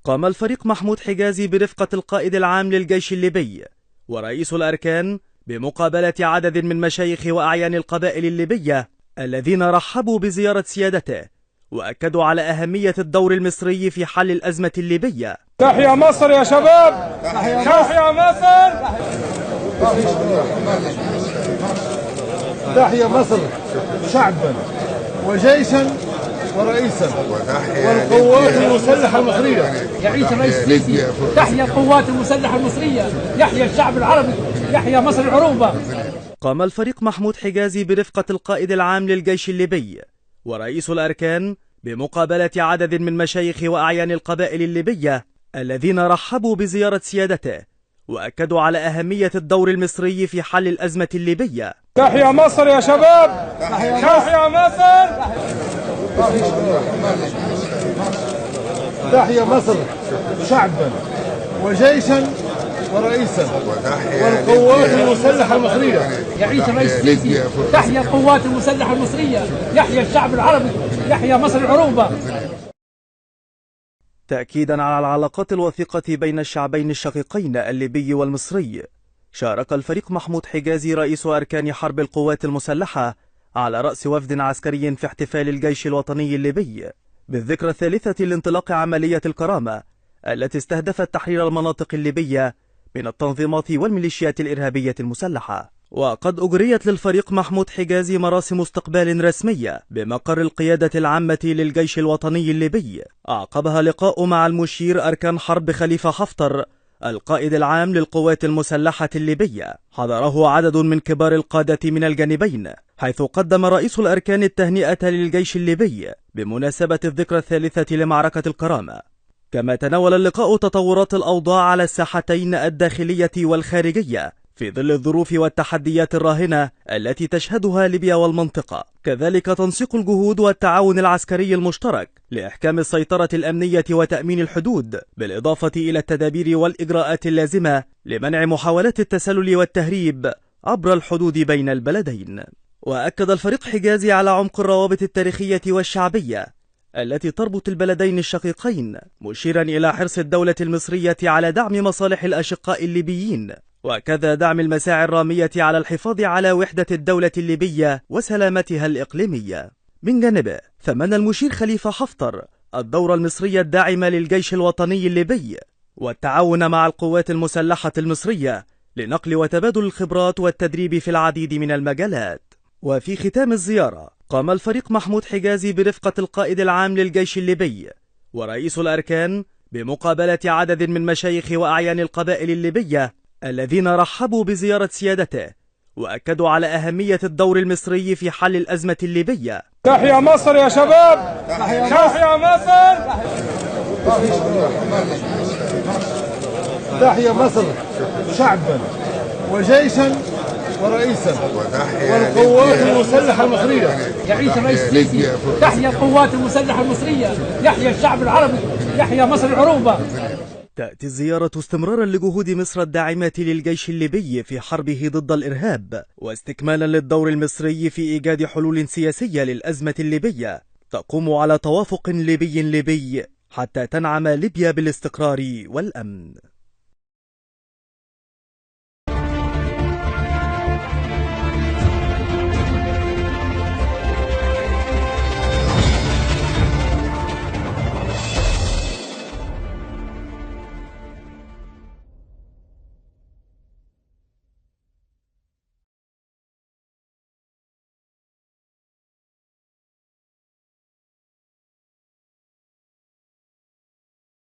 قام الفريق محمود حجازي برفقة القائد العام للجيش الليبي ورئيس الأركان بمقابلة عدد من مشايخ وأعيان القبائل الليبية الذين رحبوا بزيارة سيادته وأكدوا على أهمية الدور المصري في حل الأزمة الليبية. تحيا مصر يا شباب، تحيا مصر، تحيا مصر شعبا وجيشا ورئيسا والقوات المسلحة المصرية. يعيش الرئيس السيسي، تحيا القوات المسلحة المصرية، يحيا الشعب العربي، يحيا مصر العروبة. قام الفريق محمود حجازي برفقة القائد العام للجيش الليبي ورئيس الأركان بمقابلة عدد من مشايخ وأعيان القبائل الليبية الذين رحبوا بزيارة سيادته وأكدوا على أهمية الدور المصري في حل الأزمة الليبية. تحيا مصر يا شباب، تحيا مصر، تحيا مصر شعبا وجيشا ورئيسا والقوات المسلحة المصرية. يعيش الرئيس السيسي، تحيا القوات المسلحة المصرية، يحيا الشعب العربي، يحيا مصر العروبة. تأكيدا على العلاقات الوثيقة بين الشعبين الشقيقين الليبي والمصري، شارك الفريق محمود حجازي رئيس أركان حرب القوات المسلحة على رأس وفد عسكري في احتفال الجيش الوطني الليبي بالذكرى الثالثة لانطلاق عملية الكرامة التي استهدفت تحرير المناطق الليبية من التنظيمات والميليشيات الإرهابية المسلحة. وقد أجريت للفريق محمود حجازي مراسم استقبال رسمية بمقر القيادة العامة للجيش الوطني الليبي، أعقبها لقاء مع المشير أركان حرب خليفة حفتر القائد العام للقوات المسلحة الليبية، حضره عدد من كبار القادة من الجانبين، حيث قدم رئيس الأركان التهنئة للجيش الليبي بمناسبة الذكرى الثالثة لمعركة الكرامة. كما تناول اللقاء تطورات الأوضاع على الساحتين الداخلية والخارجية في ظل الظروف والتحديات الراهنة التي تشهدها ليبيا والمنطقة، كذلك تنسيق الجهود والتعاون العسكري المشترك لإحكام السيطرة الأمنية وتأمين الحدود، بالإضافة إلى التدابير والإجراءات اللازمة لمنع محاولات التسلل والتهريب عبر الحدود بين البلدين. وأكد الفريق حجازي على عمق الروابط التاريخية والشعبية التي تربط البلدين الشقيقين، مشيرا إلى حرص الدولة المصرية على دعم مصالح الأشقاء الليبيين، وكذا دعم المساعي الرامية على الحفاظ على وحدة الدولة الليبية وسلامتها الإقليمية. من جانبه، ثمن المشير خليفة حفتر الدور المصري الداعم للجيش الوطني الليبي والتعاون مع القوات المسلحة المصرية لنقل وتبادل الخبرات والتدريب في العديد من المجالات. وفي ختام الزيارة، قام الفريق محمود حجازي برفقة القائد العام للجيش الليبي ورئيس الأركان بمقابلة عدد من مشايخ وأعيان القبائل الليبية الذين رحبوا بزيارة سيادته وأكدوا على أهمية الدور المصري في حل الأزمة الليبية. تحيا مصر يا شباب، تحيا مصر، تحيا مصر شعبا وجيشا ورئيسا والقوات المسلحة المصرية. يعيش الرئيس السيسي، تحيا القوات المسلحة المصرية، يحيا الشعب العربي، يحيا مصر العروبة. تأتي الزيارة استمرارا لجهود مصر الداعمة للجيش الليبي في حربه ضد الإرهاب، واستكمالا للدور المصري في إيجاد حلول سياسية للأزمة الليبية تقوم على توافق ليبي ليبي حتى تنعم ليبيا بالاستقرار والأمن.